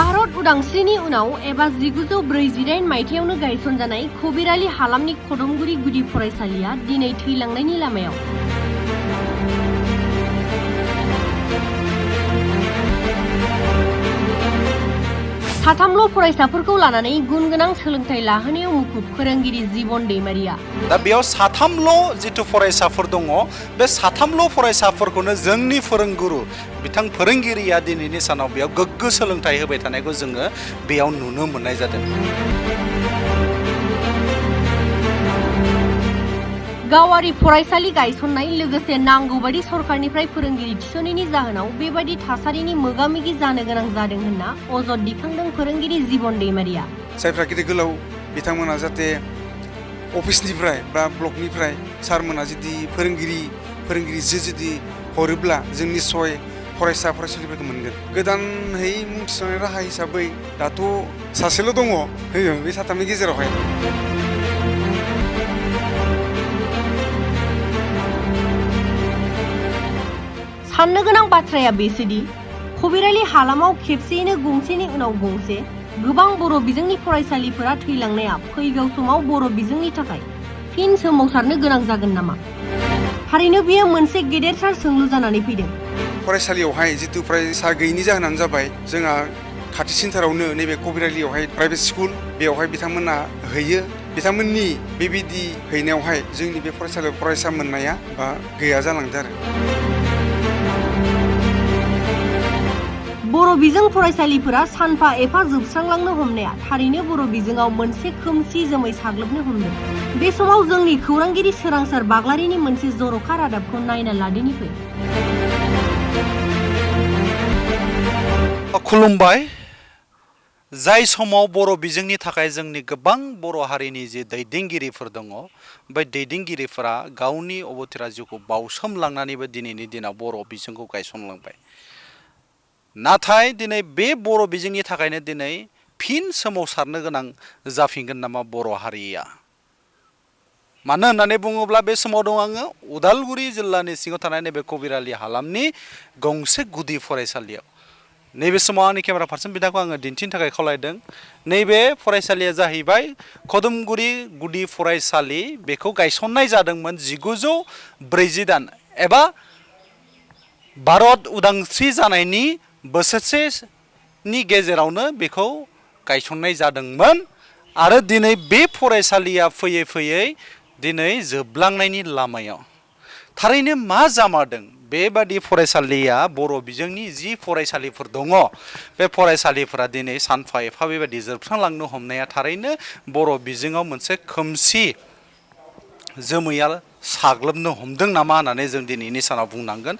भारत उदांस्रिनि उनाव एबा 1948 मायथाइयावनो गायसनजानाय खबिरालि हालामनि कदमगुरि गुदि फरायसालिया दिनै थैलांनायनि लामायाव। साथामल' फरायसाफोरखौ लानानै गुनगोनां सोलोंथाइ लाहोनायाव मुखुब फोरोंगिरि जीवन दैमारिया। दा बेयाव साथामल' जिथु फरायसाफोर दङ बे साथामल' फरायसाफोरखौनो जोंनि फोरोंगुरु बिथां फोरोंगिरिया दिनैनि सानाव बेयाव गोग्गो सोलोंथाइ होबाय थानायखौ जोङो बेयाव नुनो मोननाय जादों। गावारि फरायसालि गायसननाय लोगोसे नांगौबादि सरकारनिफ्राय फोरोंगिरि थिसननायनि जाहोनाव बेबादि थासारिनि मोगा-मोगि जानो गोनां जादों होनना अजद दिखांदों फोरोंगिरि जीवन दैमारिया। जायफ्रा गिदिर गोलाव बिथांमोना जाहाथे अफिसनिफ्राय बा ब्लकनिफ्राय सारमोना जुदि फोरोंगिरिजों जुदि हरोब्ला जों निस्सय फरायसा फरायसुलिफोरखौ मोनगोन। गोदानहै मुं थिसननाय राहा हिसाबै दाथ' सासेल' दङ बे साथामनि गेजेरावहाय। साननो गोनां बाथ्राया बेसोदि खबिरालि हालामाव खेबसेयैनो गंसेनि उनाव गंसे गोबां बर' बिजोंनि फरायसालिफोरा थैलांनाया फैगौ समाव बर' बिजोंनि थाखाय फिन सोमावसारनो गोनां जागोन नामा? थारैनो बेयो मोनसे गेदेरथार सोंलु जानानै फैदों। फरायसालियावहाय जितु फरायसा गैयिनि जाहोनानो जाबाय जोंहा खाथिसिनथारावनो नैबे कबिरालियावहाय प्राइभेट स्कुल बेवहाय बिथांमोना हैयो। बिथांमोननि बेबायदि हैनायावहाय जोंनि बे फरायसालियाव फरायसा मोननाया बा गैया जालांदों आरो। बर' बिजों फरायसालिफोरा सानफा एफा जोबस्रांलांनो हमनाया थारैनो बर' बिजोङाव मोनसे खोमसि जोमै साग्लोबनो हमदों। बे समाव जोंनि खौरांगिरि सोरांसार बाग्लारिनि मोनसे जर'खा रादाबखौ नायना लादिनि फै। खुलुमबाय। जाय समाव बर' बिजोंनि थाखाय जोंनि गोबां बर' हारिनि जे दैदेनगिरिफोर दङ बै दैदेनगिरिफोरा गावनि अबथिरा जिउखौ बावसोमलांनानैबो दिनैनि दिनाव बर' बिजोंखौ गायसनलांबाय। नाथाय दिनै बे बर' बिजोंनि थाखायनो दिनै फिन सोमावसारनो गोनां जाफिनगोन नामा बर' हारिया? मानो होननानै बुङोब्ला बे समाव दं आङो उदालगुरि जिल्लानि सिङाव थानाय नैबे कबिरालि हालामनि गंसे गुदि फरायसालियाव। नैबे समाव आंनि केमेरा पार्सन बिदाखौ आङो दिन्थिनो थाखाय खावलायदों। नैबे फरायसालिया जाहैबाय कदमगुरि गुदि फरायसालि। बेखौ गायसननाय जादोंमोन 1940 एबा भारत उदांस्रि जानायनि बोसोरसेनि गेजेरावनो बेखौ गायसननाय जादोंमोन आरो दिनै बे फरायसालिया फैयै फैयै दिनै जोबलांनायनि लामायाव। थारैनो मा जामारदों? बेबादि फरायसालिया बर' बिजोंनि जि फरायसालिफोर दङ बे फरायसालिफोरा दिनै सानफा एफा बेबायदि जोबस्रांलांनो हमनाया थारैनो बर' बिजोङाव मोनसे खोमसि जोमैया साग्लोबनो हमदों नामा होननानै जों दिनैनि सानाव बुंनांगोन।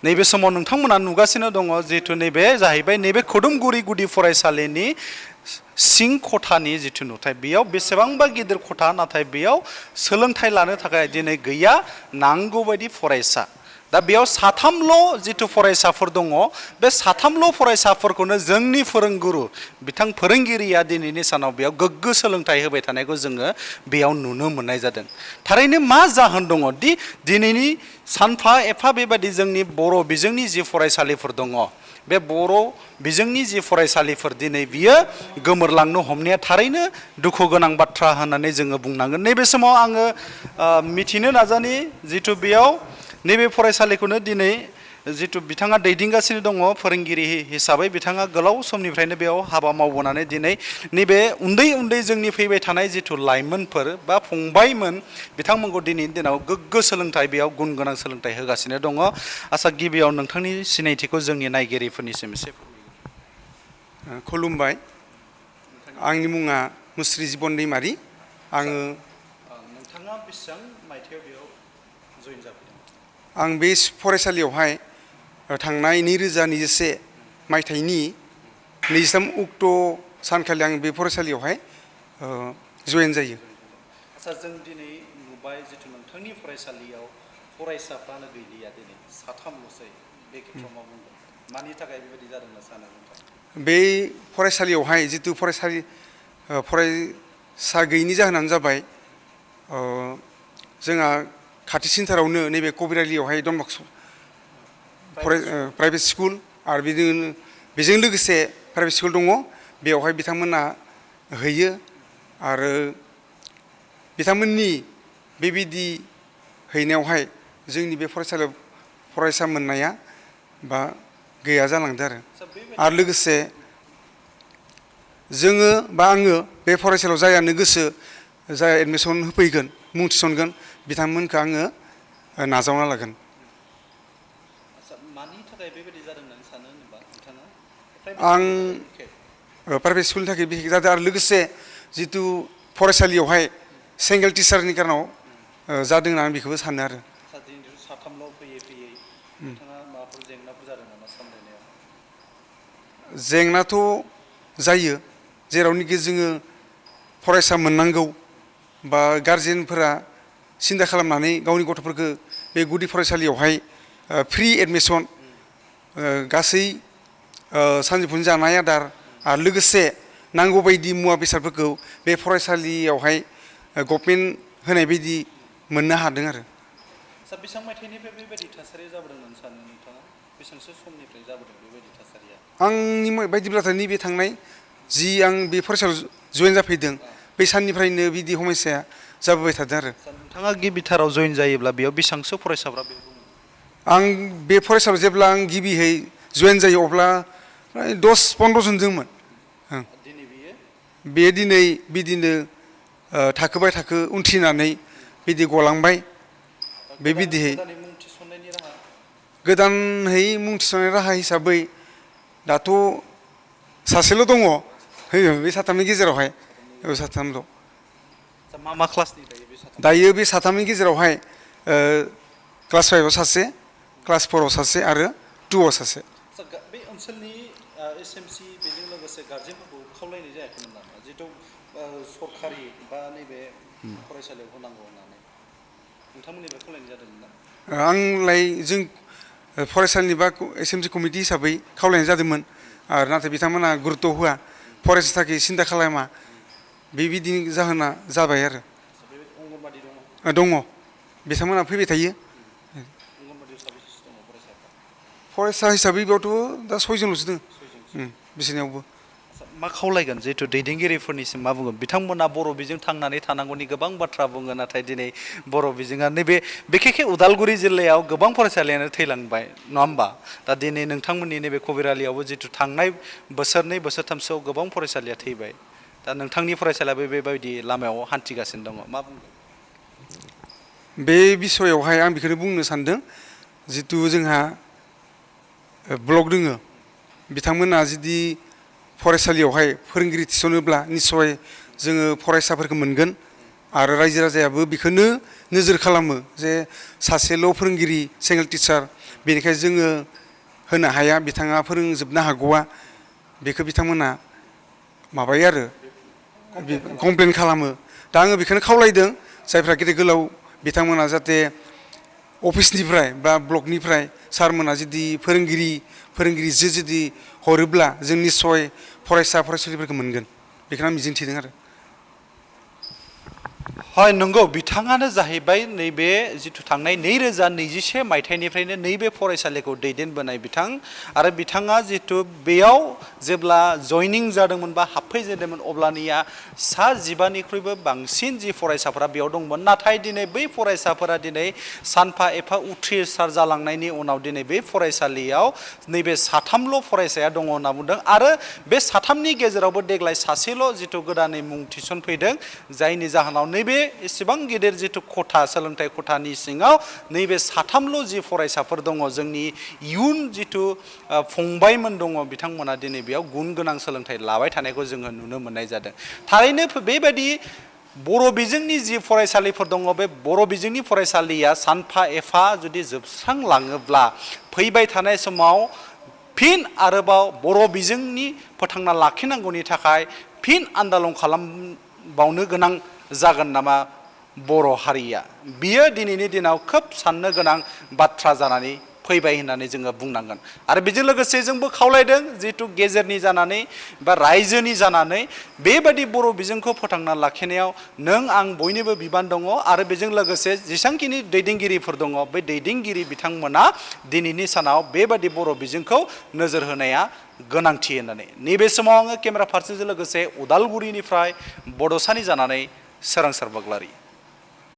नैबे समाव नोंथांमोना नुगासिनो दङ जिहेथु नैबे जाहैबाय नैबे कदमगुरि गुदि फरायसालिनि सिं खथानि जिथु नुथाय। बेयाव बेसेबांबा गिदिर खथा, नाथाय बेयाव सोलोंथाइ लानो थाखाय दिनै गैया नांगौबायदि फरायसा। दा बेयाव साथामल' जिथु फरायसाफोर दङ बे साथामल' फरायसाफोरखौनो जोंनि फोरोंगुरु बिथां फोरोंगिरिया दिनैनि सानाव बेयाव गोग्गो सोलोंथाइ होबाय थानायखौ जोङो बेयाव नुनो मोननाय जादों। थारैनो मा जाहोन दङ दि दिनैनि सानफा एफा बेबायदि जोंनि बर' बिजोंनि जि फरायसालिफोर दङ बे बर' बिजोंनि जि फरायसालिफोर दिनै बियो गोमोरलांनो हमनाया थारैनो दुखु गोनां बाथ्रा होननानै जोङो बुंनांगोन। नैबे समाव आङो मिथिनो नाजानि जिथु बेयाव नैबे फरायसालिखौनो दिनै जिथु बिथाङा दैदेनगासिनो दङ फोरोंगिरि हिसाबै बिथाङा गोलाव समनिफ्रायनो बेयाव हाबा मावबोनानै दिनै नैबे उन्दै उन्दै जोंनि फैबाय थानाय जिथु लाइमोनफोर बा फंबायमोन बिथांमोनखौ दिनैनि दिनाव गोग्गो सोलोंथाइ बेयाव गुन गोनां सोलोंथाइ होगासिनो दङ। आसा गिबियाव नोंथांनि सिनायथिखौ जोंनि नायगिरिफोरनिसिम एसे खुलुमबाय। आंनि मुङा मुस्रि जीवन दैमारि। आङो नोंथाङा बेसेबां मायथाइयाव बेयाव जइन जाफैदों? आं बे फरायसालियावहाय थांनाय 2021 मायथाइनि 23 अक्ट' सानखालि आं बे फरायसालियावहाय जइन जायो। आच्चा, जों दिनै नुबाय जिथु नोंथांनि फरायसालियाव फरायसाफ्रानो गैलिया दिनै साथामल'सै। बे खेथ्रआव मा बुंगोन? मानि थाखाय बेबायदि जादों होनना सानो नोंथां? बे फरायसालियावहाय जिथु फरायसा गैयिनि जाहोनानो जाबाय जोंहा खाथिसिनथारावनो नैबे कबिरालियावहाय प्राइभेट स्कुल आरो बेजों लोगोसे प्राइभेट स्कुल दङ बेवहाय बिथांमोना होयो आरो बिथांमोननि बेबायदि हैनायावहाय जोंनि बे फरायसालियाव फरायसा मोननाया बा गैया जालांदों आरो लोगोसे जोङो बा आङो बे फरायसालियाव जायानो गोसो जाय एडमिसन होफैगोन मुं थिसनगोन बिथांमोनखौ आङो नाजावना लागोन मानि थाखाय बेबायदि जादों होननानै सानो होनोबा नोंथाङा आं प्राइभेट स्कुलनि थाखाय बिखेख जादों आरो लोगोसे जितु फरायसालियावहाय सिंगेल टिचारनि कारनाव जादों होननानै बेखौबो सानो आरो साथामल' फैयै फैयै नोंथाङा माबाफोर जेंनाफोर जादों नामा सामलायनायाव जेंनाथ' जायो जेरावनोखि जोङो फरायसा मोननांगौ बा गारजेनफोरा सिन्था खालामनानै गावनि गथ'फोरखौ बे गुदि फरायसालियावहाय फ्रि एडमिसन गासै सानजौफुनि जानाय आदार आरो लोगोसे नांगौ बायदि मुवा बेसादफोरखौ बे फरायसालियावहाय गभर्नमेन्ट होनाय बायदि मोननो हादों आरो बेसेबां मायथाइनिफ्राय बेबायदि थासारिया जाबोदों होननानै सानो नोंथाङा बेसेबांसो समनिफ्राय जाबोदों बेबायदि थासारिया आंनि बायदिब्लाथाय नैबे थांनाय जि आं बे फरायसालियाव जयेन जाफैदों बै साननिफ्रायनो बिदि समस्याया जाबोबाय थादों आरो नोंथाङा गिबिथाराव जयेन जायोब्ला बेयाव बेसेबांसो फरायसाफ्रा बेयाव दङ आं बे फरायसालियाव जेब्ला आं गिबियै जयेन जायो अब्ला 10-15 जन दंमोन बे दिनै बिदिनो थाखो बाय थाखो उनथ्रिनानै बिदि गलांबाय बेबायदिहै गोदानहै मुं थिसननाय राहा हिसाबै दाथ' सासेल' दङ बे साथामनि गेजेरावहाय साथामल' मा मा क्लासनि दायो बे साथामनि गेजेरावहाय क्लास 5आव सासे क्लास 4आव सासे आरो 2आव सासे बे ओनसोलनि एसएमसि बेजों लोगोसे गार्जेनफोरखौ खावलायनाय जायाखैमोन नामा जिहेथु सरखारि बा नैबे फरायसालियाव होनांगौ होननानै नोंथांमोननिफ्राय खावलायनाय जादोंमोन ना आंलाय जों फरायसालिनि बा एसएमसि कमिटि हिसाबै खावलायनाय जादोंमोन आरो नाथाय बिथांमोना गुरुत्त' होआ फरायसा थाखाय सिन्था खालामा बेबायदिनि जाहोना जाबाय आरो दङ बिथांमोना फैबाय थायो फरायसा हिसाबै बेयावथ' दा 6 जनल'सो दङ बिसोरनियावबो मा खावलायगोन जिहेतु दैदेनगिरिफोरनिसिम मा बुंगोन बिथांमोना बर' बिजों थांनानै थानांगौनि गोबां बाथ्रा बुङो नाथाय दिनै बर' बिजोङा नैबे बेखेखे उदालगुरि जिल्लायाव गोबां फरायसालियानो थैलांबाय नङा होमबा दा दिनै नोंथांमोननि नैबे कबिरालियावबो जितु थांनाय बोसोरनै बोसोरथामसोआव गोबां फरायसालिया थैबाय दा नोंथांनि फरायसालियाबो बेबायदि लामायाव हान्थिगासिनो दङ मा बुंगोन बे बिसयावहाय आं बेखौनो बुंनो सानदों जितु जोंहा ब्लक दोङो बिथांमोना जुदि फरायसालियावहाय फोरोंगिरि थिसनोब्ला निस्सय जोङो फरायसाफोरखौ मोनगोन आरो रायजो राजायाबो बेखौनो नोजोर खालामो जे सासेल' फोरोंगिरि सिंगेल टिचार बेनिखायनो जोङो होनो हाया बिथाङा फोरोंजोबनो हागौआ बेखौ बिथांमोना माबायो आरो कमप्लेन खालामो दा आङो बेखौनो खावलायदों जायफ्रा गेदेर गोलाव बिथांमोना जाहाथे अफिसनिफ्राय बा ब्लकनिफ्राय सारमोना जुदि फोरोंगिरिजों जुदि हरोब्ला जों निस्सय फरायसा फरायसुलिफोरखौ मोनगोन बेखौनो आं मिजिंथिदों आरो हय नंगौ बिथाङानो जाहैबाय नैबे जिथु थांनाय 2021 मायथाइनिफ्रायनो नैबे फरायसालिखौ दैदेनबोनाय बिथां आरो बिथाङा जितु बेयाव जेब्ला जयनिं जादोंमोन बा हाबफैजेनदोंमोन अब्लानिया 15निख्रुइबो बांसिन जि फरायसाफोरा बेयाव दंमोन नाथाय दिनै बै फरायसाफोरा दिनै सानफा एफा उथ्रिसार जालांनायनि उनाव दिनै बे फरायसालियाव नैबे साथामल' फरायसाया दङ होनना बुंदों आरो बे साथामनि गेजेरावबो देग्लाय सासेल' जिथु गोदानै मुं थिसनफैदों जायनि जाहोनाव नैबे एसेबां गिदिर जिथु खथा सोलोंथाइ खथानि सिङाव नैबे साथामल' जि फरायसाफोर दङ जोंनि इयुन जिथु फंबायमोन दङ बिथांमोना दिनै बेयाव गुन गोनां सोलोंथाइ लाबाय थानायखौ जोङो नुनो मोननाय जादों थारैनो बेबायदि बर' बिजोंनि जि फरायसालिफोर दङ बे बर' बिजोंनि फरायसालिया सानफा एफा जुदि जोबस्रांलाङोब्ला फैबाय थानाय समाव फिन आरोबाव बर' बिजोंनि फोथांना लाखिनांगौनि थाखाय फिन आन्दालन खालामबावनो गोनां जागोन नामा बर' हारिया बियो दिनैनि दिनाव खोब साननो गोनां बाथ्रा जानानै फैबाय होननानै जोङो बुंनांगोन आरो बेजों लोगोसे जोंबो खावलायदों जिहेतु गेजेरनि जानानै बा रायजोनि जानानै बेबायदि बर' बिजोंखौ फोथांना लाखिनायाव नों आं बयनिबो बिबान दङ आरो बेजों लोगोसे जेसेबांखिनि दैदेनगिरिफोर दङ बे दैदेनगिरि बिथांमोना दिनैनि सानाव बेबायदि बर' बिजोंखौ नोजोर होनाया गोनांथि होननानै नैबे समाव आङो केमेरा फारसेजों लोगोसे उदालगुरिनिफ्राय बड'सानि जानानै सोरांसार बाग्लारि।